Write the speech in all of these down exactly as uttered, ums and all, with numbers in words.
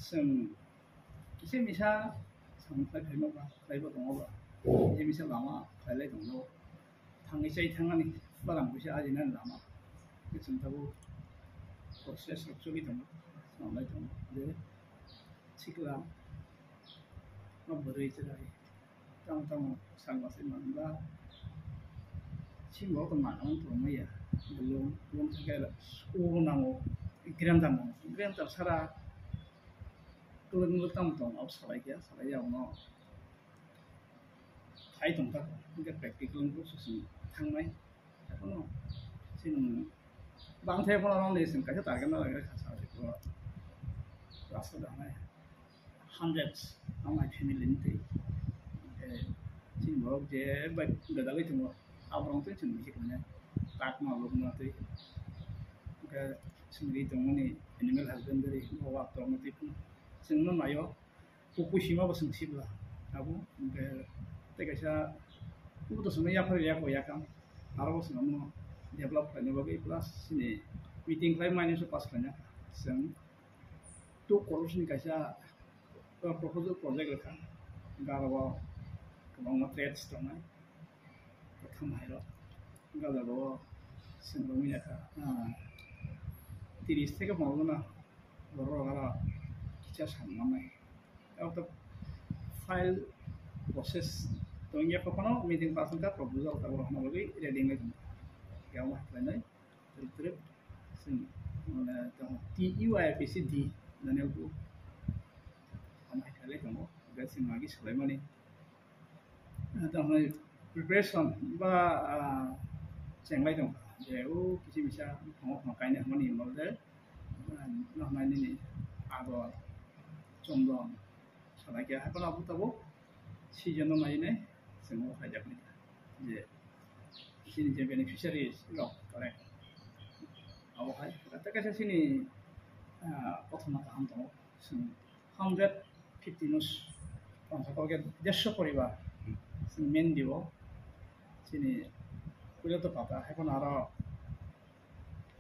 Chwng kisa misa samung khlai phaima ba, khlaibo tongo ba, kisa misa lama khlailai tongo. Thangwi chai thangmani, balang kisa ajinani lama. Chwng tabuk process rok choli tongo, swnamlai tongo. Je sikla, o bwrwi chwrai. Tamo tamo sal bwsai manba. Simo to manang tongmaya. Belum, belum thangkhe o nango. Grinder nango. Grinder sara kwlwng kwlwng tamo tong, abo salai khe, salai ya uno. Phai tong ta, hingke practical wngkhe susung thangnai. Ekhono chini bangthai phano rong de chwng kaisa target no lagre kha sa rwkhe rasta da nai hundreds amai family ni twi. Eh, chini borok je bai gwdalwi tongo, aborok twi chwng bisi khlainai. Takma lukma twi. Hingke chwng ri tongmani animal husbandry, bo wak tongma twi phano chwngno naio. Kuku sima bo chwng sibla abo, hingke tei kaisa kuku to chwngno yaphar ya ko yakam, aro bo chwngno develop khlaina bagwi plus chini meeting khlai mani se pass khlaina chwng two crores ni kaisa proposal project rwkha, hingke aro bo kwbangma trades tongnai. Kwtham hai rok gajalo o swngrwngwi yakha, ah, tris theke pondro jona borok rok aro kisa sam mannai. Abo to file process tongya, kophano meeting pass wngkha, proposal tabuk rok hwnna bagwi ready wngwi tongo. Khe omo hai khlainai twrwk twrwk chwng, mane, tamo T U I R P C D, Danielpur. Omo hai khlai tongo, hwnkhe chwng agi swlaimani. Tamo preparation ba, ah, chenglai tong je o kisi misa tongmo tongmo kainwi hwnmani hwnba de, ah, noknai nini ador, chondon, salai khe haphano abo tabuk season no nainai chwng o khaijak nai je chini je beneficiaries rok correct abo hai tei kaisa chini, ah, kothoma kaham tongo. Chwng hundred fifty no s-, tongkha khe dersho poribar chwng main di o chini puila to pata, haikhe aro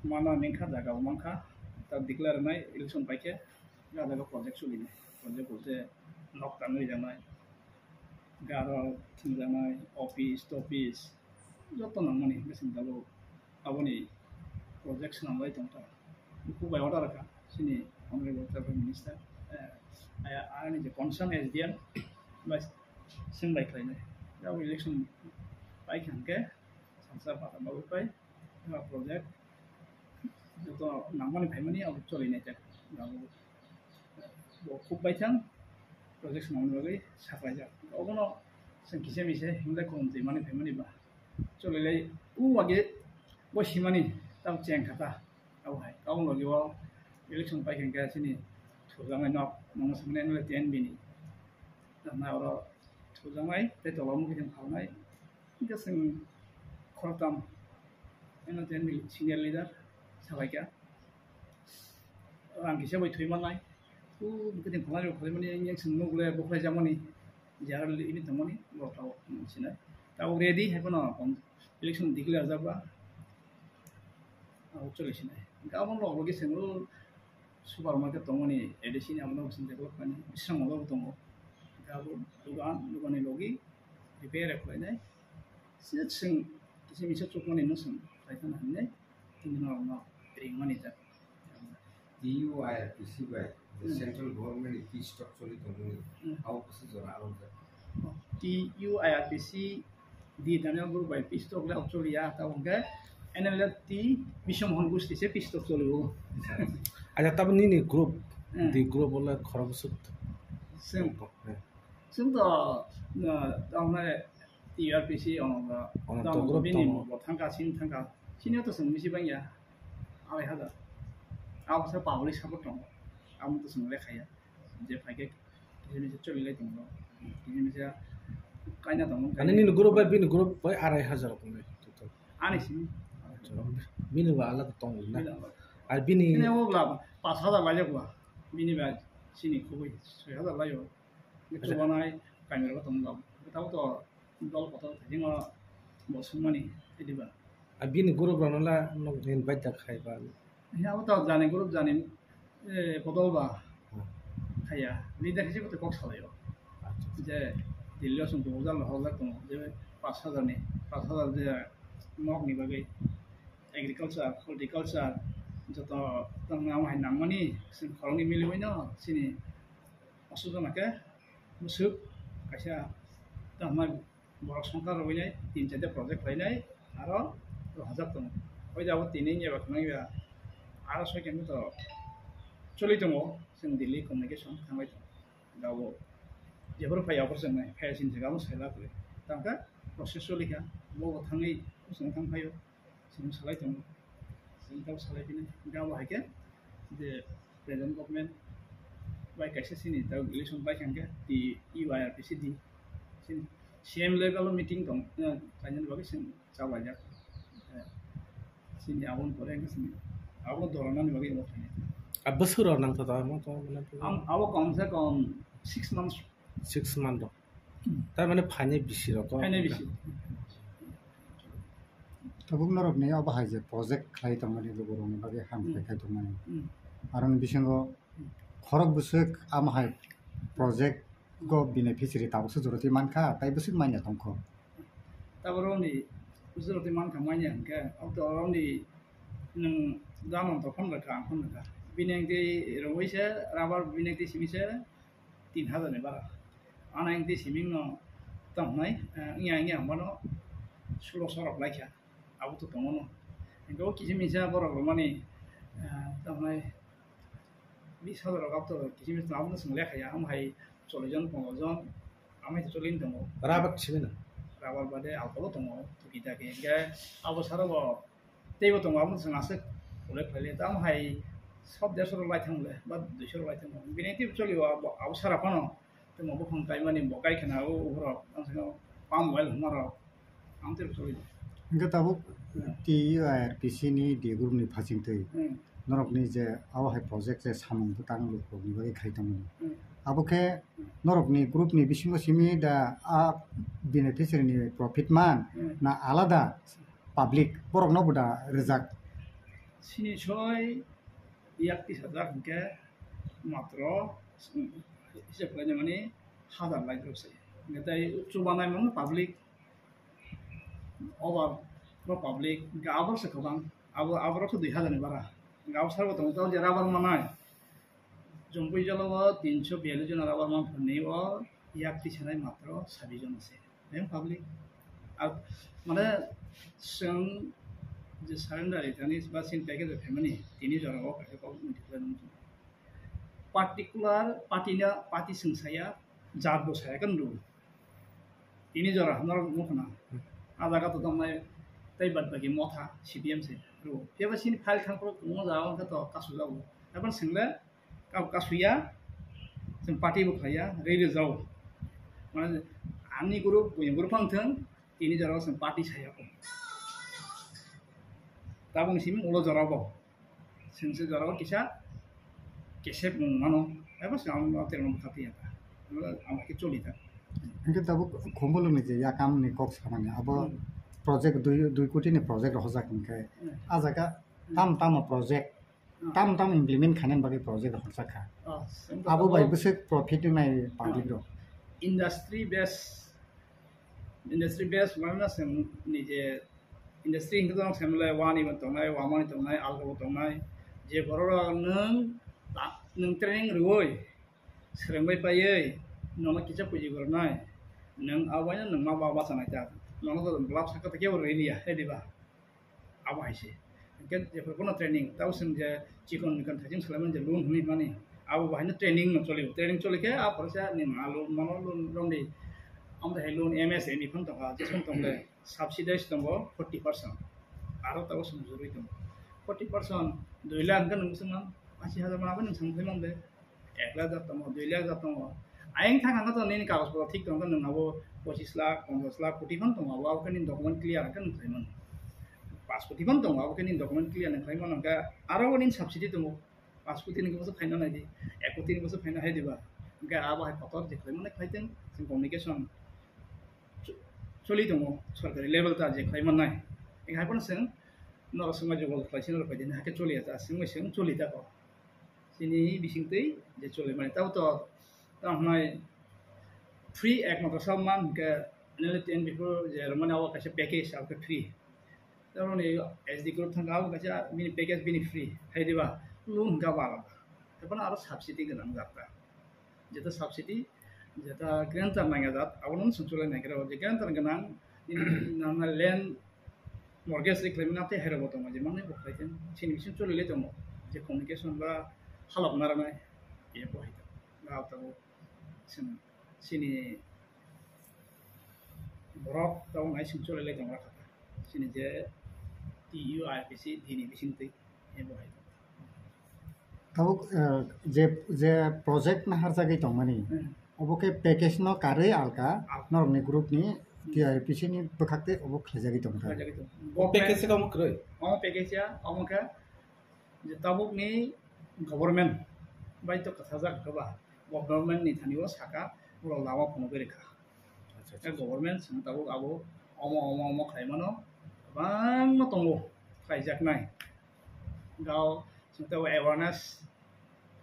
mana nengkha jaga bo mankha, ta declare nai election paikhe, ah jaga project choli nai, project bolte nok tanwi janai, garo thwngjaknai, office toffice, joto nangmani, hwnkhe chwng tabuk aboni project swnamlai tongkha. Bukhuk bai order rwkha chini Honorable Tribal Minister, eh, aya, ani je concern S D M bai swng bai khlainai. Abo election paikha hwnkhe salsa pata bagwi pai, eba project joto nangmani phaimani abo choli nai jak. Abo bo khuk baithang project swnamni bagwi saklaijak. Obono chwng kisa misa himlai khum twi mani phaimani ba. Choli lai o age bo simani tamo cheng kha ta. Abo hai. Abo logi o election pai khe chini thujaknai nok, nangma samani N L A T N B ni. Tamo oro thujaknai tei tola mukhe tong phalnai. Hingke chwng khoroktham, eno tei senior leader salaikha, rang kisa bai thwi mannai, o bwkhe tong phalnai rok khlaimani, yang chwng nuk le bo khlaijakmani, jara ini tongmani, bo tabuk sinai. Tabuk ready hai phano election declare jak ba, abo choli sinai. Hingke abo log logi chwng o supermarket tongmani, A D C ni abo no chwng develop khlainai, bising molo bo tongo. Hingke abo dogan, dogan ni logi repair khlainai. Sida chwng kisa misa chukmani no chwng khlai thangna hinwi tini norokno ringmani ta. T U I R P C bai, the Hmm. Central Government ni peace talk choli tongmani, Hmm. abo kisa jora alok jak. T U I R P C di Daniel Group bai peace talk le choli ya, ta hwnkhe N L F T Biswa Mohan Gusti se peace talk choli o. Acha, tabuk nini group, Hmm. di group ole khorok sut. Chwng. Hmm. Chwng to, uh, tamo T U R P C ono ba, Ono tamo to group bini tongo. Bo thangka, sini thangka. Sini to chwng bisi bangya. Arai hajar. Abo sa public support tongo. Amo to chwng lekha ya. Je phaikhe kisa misa choli lai tongo. Kisa misa kaina tongo. Ani nini group bai bini group bai arai hajar tongo total. Ani sini. Acha. Bini ba alak tongo na. Bini alak. Ar bini Bini abo bla pas hajar lai jak ba. Bini ba sini khubui soi hajar lai o. Acha. Chubanai, kamirok tong dok. Tabo to dol kotor thajima bo sungmani, ediba. A bini group rokno la nok invite da khai ba. He abo to jani group jani, eh, bodol ba. Hmm. Haya, leader hisabe to kok salaio. Je Delhi o chwng two thousand hojak tongo, je pash hajar ni, pash hajar je nok ni bagwi agriculture, horticulture, joto tongma hai nangmani, chwng khoroknwi miliwi no chini aswk jona khe bwswk kaisa tongma borok songkar rwinai tin charta project khlainai aro rwhajak tongo. Oida abo tini eba khwnai ya aro soi khe to choli tongo chwng Delhi communication thangbai tongo. Dabo jephuru phai aphuru chwng nai phai sini jaga mo sai la kre. Tangka process choli kha bo thangwi chwng thang phaio. Chini salai tongo, chini tabo salai pini. Gabo hai khe je present government bai kaisa chini tabo election bai kha khe T U I R P C D. Chini C M level o meeting tong, eh, kainani bagwi chini chalai jak. Eh, chini aboni pore khe chini abo doronani bagwi abo thani. A bwswk rok nang tata mo to mane. Ang abo kom se kom six months. Six month rok. Tar mane phainai bisi rok. Phainai bisi. Tabuk norok ni obo hai je project khlai tongmani lukurok ni bagwi ham Hmm. khlai khai tongmani. Hmm. Aroni bisingo khorok bwswk amo hai project go beneficiary tabuk se joroti mankha, tai bwswk manya tongkho. Tabuk roni joroti mankha manya hwnkhe, abo to roni nwng jano to phone rwkha, ang phone rwkha. Bini ang tei rwui se rubber bini ang tei simi se tin hajar ni bara. Ano ang tei siming no tong hnai, eh, wngya wngya ang bono sulo sorok lai kha. Abo to tongo no. Hingke o kisa misa borok rwmani, eh, tong hnai bis hajar rok abo to kisa misa abo no chwng lekha ya. Amo hai chollish jon, ponchash jon, amo hai choli tongo. Rubber simi no? Rubber bade alcohol o tongo, tuki taki. Hingke abo sara bo teibo tongo, abo chwng aswk ulo khlaile, tamo hai sot derso rok lai thang le, ba duiso rok lai thang le. Bini teibo choli o, abo, abo sara phano tamo buphang kaimani bo kai khna o, uborok, ang sakno palm oil hwnna rok, ang teibo choli. Hingke tabuk Hmm. T U I R P C ni D group ni phaching twi Hmm. norok ni je abo hai project je samung bwtang lukurok ni bagwi khai tongmani. Hmm. Abo khe Hmm. norok ni group ni bisingo simi da a beneficiary ni profit man Hmm. na alada public borok no bo da rijak. Sini soi yak tis hajar hingke matro, hmm, hisab khlaina mani hajar lai rok se. Hingke tai chubanai mano public, over no public, hingke abo se kwbang, abo, abo rok se dui hajar ni bara. Hingke abo sabo tongo, tamo je rubber manai. Jompui jolo o tinso biyallis jon rubber man phunui o yak tisanai matro sabi jon ase. Beng public. Ab-, mane chwng je surrender ithani ba chini package o phaimani tini jora o kaisa kok muitu khlai nang. Particular party na party chwng saya, jat bo saya kan do. Tini jora norok nukho na. A jaga to tongnai tei bad baki motha C P M se rw. Phiya ba chini file thang phuru kwbangma jaga o hwnkhe to kasu jago. Haikhe swngle kabo kasu ya, chwng party bo khlai ya, rally rwjago. Mane ani group, buini group phang thwng, tini jora o chwng party saya kho. Tabuk ni simi ulo jora bo. Chwng se jora o kisa kesep mung mano. Ebo se ang no terno bwkha tiya ta. Amo khe choli ta. Hingke tabuk Khumulwng ni je yakam ni kok samani abo Hmm. project dui, dui koti ni project rok hojak hingke Hmm. a jaga Hmm. Tam tamo project, Hmm. Tam tamo implement khainani bagwi project rok hojak kha. Oh, Abo bai bwswk profit wngnai public rok. Industry base, industry base mane chwng nije industry hingke to nwng semle wani bo tongnai, wamani tongnai, alga bo tongnai. Je borok rok nwng ta-, nwng training rwui swrwngbai paiwi nono kisa puji gornai. Nwng abo bai nwng ma ba bachanai ta. Nono to glove saka ta kebo rwliya, he diba? Abo hai se. Hingke jephuru bono training, tabo chwng je chikon mikon thaising salaimani je loan hwnwi mani, abo bo haino training no choli o. Training choli khe a phoroksa ni ma loan mano loan rwngdi. Amo hai loan M S M E phano tongkha, jesong tongde. Subsidize tongo forty percent. Aro tabuk chwng jurui tongo. Forty percent dui lakh hwnkhe nwng swngmang ashi hajar mano abo nwng samung khlai mangde. Ek lakh jat tongo, dui lakh jat tongo. Ayang thang hwnkhe to nini kagoj potro thik tongo, nwng abo pochis lakh, ponchas lakh, koti phano tongo, abo, abo khe nini document clear hwnkhe nwng khlai mano. Paanch koti phano tongo, abo khe nini document clear nwng khlai mano hwnkhe aro bo nini subsidy tongo. Paanch koti ni bwswk phaina nai di, ek koti ni bwswk phaina hai diba? Hwnkhe abo hai kotor je khlai mano khlai tong, chwng communication cho-, choli tongo, sorkari level ta je khlai mannai. Hwnkhe hai phano chwng norok swngma jogol khlai se norok phaidi, hake choli ya ta, swngma swng choli ta kok. Chini bisingtwi je choli mani. Tabo to, tamo hwnai free ekmatro sa man hwnkhe N L T N before je romani abo kaisa package abo khe free. Tamo ni S D group thangkha abo kaisa bini package bini free. Hai diba? Lung hwnkha ba alada. Tei bono aro subsidy gwnang jak ta. Jeta subsidy, jeta grantor nangya jat, abono chwng chulai nai khe rw. Je grantor gwnang, nini nang land mortgage ri khlaimani tei hai rwbo tongo, je manwi bo khlai khe chini bising choli lai tongo, je communication ba halok narwknai, abo hai tongo. Ga abo tongo, chwng chini borok tabuk nai chwng choli lai tongo kha, chini je T U R P C D ni bising twi, abo hai tongo. Tabuk, eh, je, je project naharjagwi tongmani, Hmm. obo khe package no karwi alka, Alka. norokni group ni T R P C ni bwkhak tei obo khlaijagwi tongkha. Khlaijagwi tongkha. O package se omo kwrwi? Omo package ya, omo khe je tabuk ni government bai to kwthajak khe ba, government ni thani o saka, ulo lama phunugwi rwkha. Acha, acha. Government chwng tabuk abo omo, omo, omo khlai mano, kwbangma tongo khlaijaknai. Gao chwng tei awareness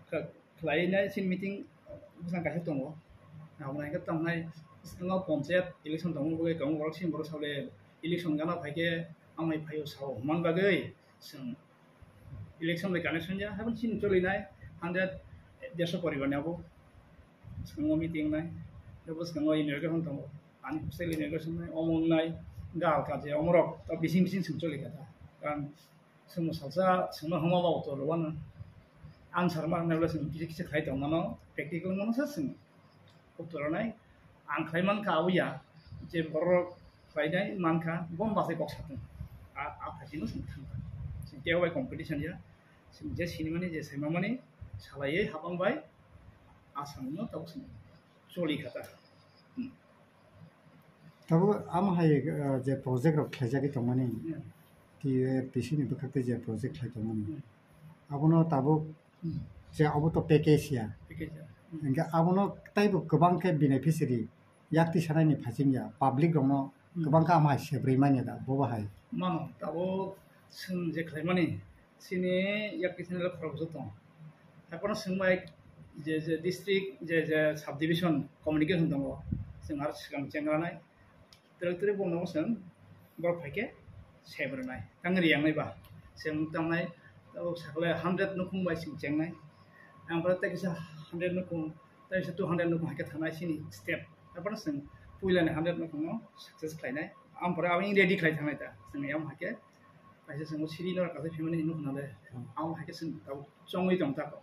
kha-, khlai nai chini meeting bwsang kaisa tongo. Abo nai khe tongnai bwskango panchayat election tongmani bagwi tongo, borok sini borok sabo le election gana phai khe amai phaio sao hwnmani bagwi chwng election bai connection ya, haibani chini choli nai hundred, derso poribar ni abo bwskango meeting nai, tei bwskango inauguration tongo, ani hostel inauguration nai, omo wngnai, gal kaje omorok to bising bising chwng choli kha ta. Karon Chwngno salsa, chwngno hwnma ba uttor rwmano. Answer ma rwnai bwle chwng kisa kisa khlai tongmano, practical mano sa chwng uttor rwnai. Ang khlai mankha abo ya, je borok khlainai mankha, bo bachai kok satung. A, a phaisino chwng thangkha. Chwng kebo bai competition ya. Chwng je sinimani, je saimamani, salaiwi hapang bai, a samungno tabuk chwng choli kha ta. Hmm. Tabuk amo hai, eh, je project rok khlaijagwi tongmani, Hmm. T U R P C ni bwkhak tei je project khlai tongmani, Hmm. abono tabuk Hmm. je abo to package ya. Package ya. Hmm. Hingke abono taibo kwbang khe beneficiary yak tisanai ni phaising ya, public rokno Hmm. kwbang khe amo hai sebrwi manya da, bobo hai. Mano, tabuk chwng je khlaimani, Chini yak kisa ni khoroksa tong. Haikhe bono swngbai je, je district, je, je subdivision communication tongo. Chwng aro swkang chengranai. Twrwk twrwk bono chwng borok phaikhe sebrwnai. Tang riyangnai ba. Chwng tangnai, tabuk sakle hundred nukhung bai chwng chengnai. Ang pore tei kisa hundred nukhung, tei kisa two hundred nukhung haikhe thangnai chini step. Haikhe bono chwng puilani hundred nukhungno success khlainai. Ang pore abo ready khlai thangnai ta. Chwng yang haikhe Kaisa chwng o siri no kaisa phimani hinwi khna le. Hmm. Amo hai khe chwng tabuk chongwi tong tako.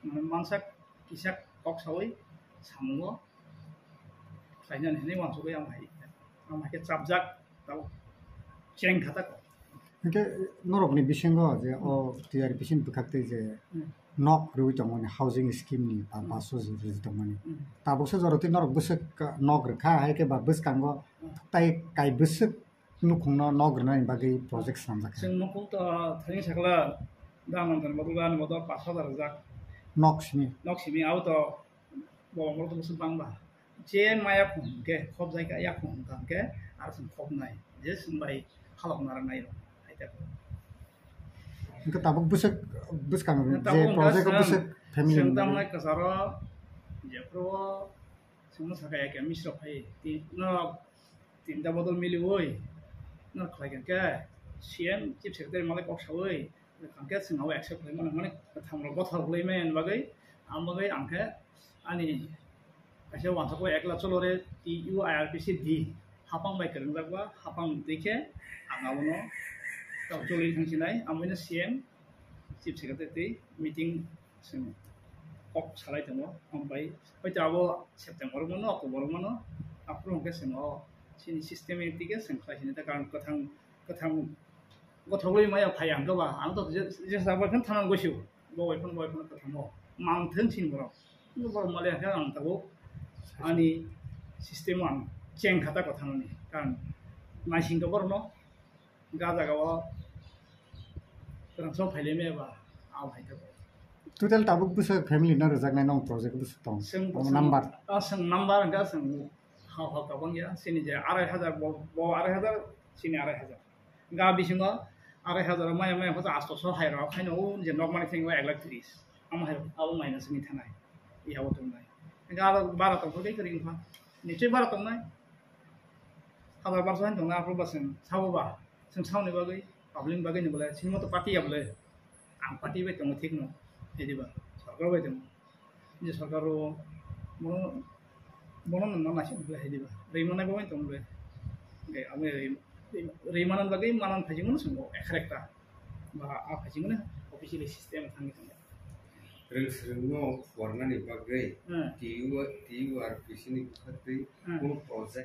Mane mansak kisa kok sawi samungo khlainani hinwi uansugwi amo hai, amo hai khe chapjak tabuk cheng kha tako. Hingke norokni bisingo je o Hmm. T R P C ni bwkhak tei je Hmm. nok rwui tongmani housing scheme ni pa-, Hmm. paso je rwui tongmani. Hmm. Tabuksa jorotwi norok bwswk nok rwkha, hai khe ba bwskango Hmm. tai kai bwswk nukhungno nok rwnani bagwi project swnamjak kha. Chwng nukhung to thani sakla dam antan bodol ani bodol pash hajar rijak. Nok simi. Nok simi abo to bolong bolong to bwswk bangba. Je maya khum hwnkhe khop jai kha, ya khum hwnkha hwnkhe aro chwng khop nai. Je chwng bai khalok nara nai rw. Hai ta. Hwnkhe tabuk bwswk bwskang je project o bwswk family chwng member. Tamnai kwcharo jephru o Chwngno sakha ya khe misrok phai, ti-, norok tinta bodol miliui, norok khlai kha khe C M, Chief Secretary malai kok saui, kha khe chwng abo accept khlai mano, mani kwthang rok bothor khlai mani bagwi, ang bagwi ang khe ani kaisa uansukmung ekla cholo re T U I R P C D, hapang bai kwrwngjak ba, hapang twi khe ang abono choli thang sinai, ang bini C M, Chief Secretary twi meeting Chwng kok salai tongo, omo bai hoi to abo September mano, October mano, aphuru hwnkhe chwng o chini systematic khe chwng khlai sini ta, karon kwthang, kwthang gothogwi maya phai ang khe ba, ang to je, je sabo khe thana gosio, bo bai phano, bo bai phano kwthango mang thung sini borok, borok mali khe ang tabuk ani system o ang cheng kha ta kwthangni, karon naising khe borokno. Ga jaga o kwrwngsa phailai maya ba, ang hai khe bo. Total tabuk bwswk family no rwjaknai nong project bwswk tong? Chwng, omo chwng, number? Ah, chwng number hwnkhe chwng hao hao tabang ya, chini je arai hajar bo, bo arai hajar, chini arai hajar. Ga bisingo arai hajar maya maya hoja asto so hai rok, haino o je nok mani thengwi ek lakh tris. Amo hai abo maina sini thanai. Yabo tongnai. Hingke abo bara tongthok tei kwrwi wngkha. Nichoi bara tongnai. Habar barsa han tongnai, aphuru ba chwng sabo ba. Chwng saboni bagwi, public ni bagwi ni bole, sini moto party ya bole. Ang party bai tongo thik no. Hedi ba, sarkar bai tongo. Je sarkar o bono, bono nang nang naising bole hedi ba. Rwi manai bo bai tongo bole. Hingke amo rwi, rwi, rwi manani bagwi manan phaijingmano chwng bo ekha ekta. Ba a phaijingmano officially system thangwi tongo. Rwng swrwngno khornani bagwi Hmm. T U, T U R P C ni bwkhaktwi Hmm. Kunu project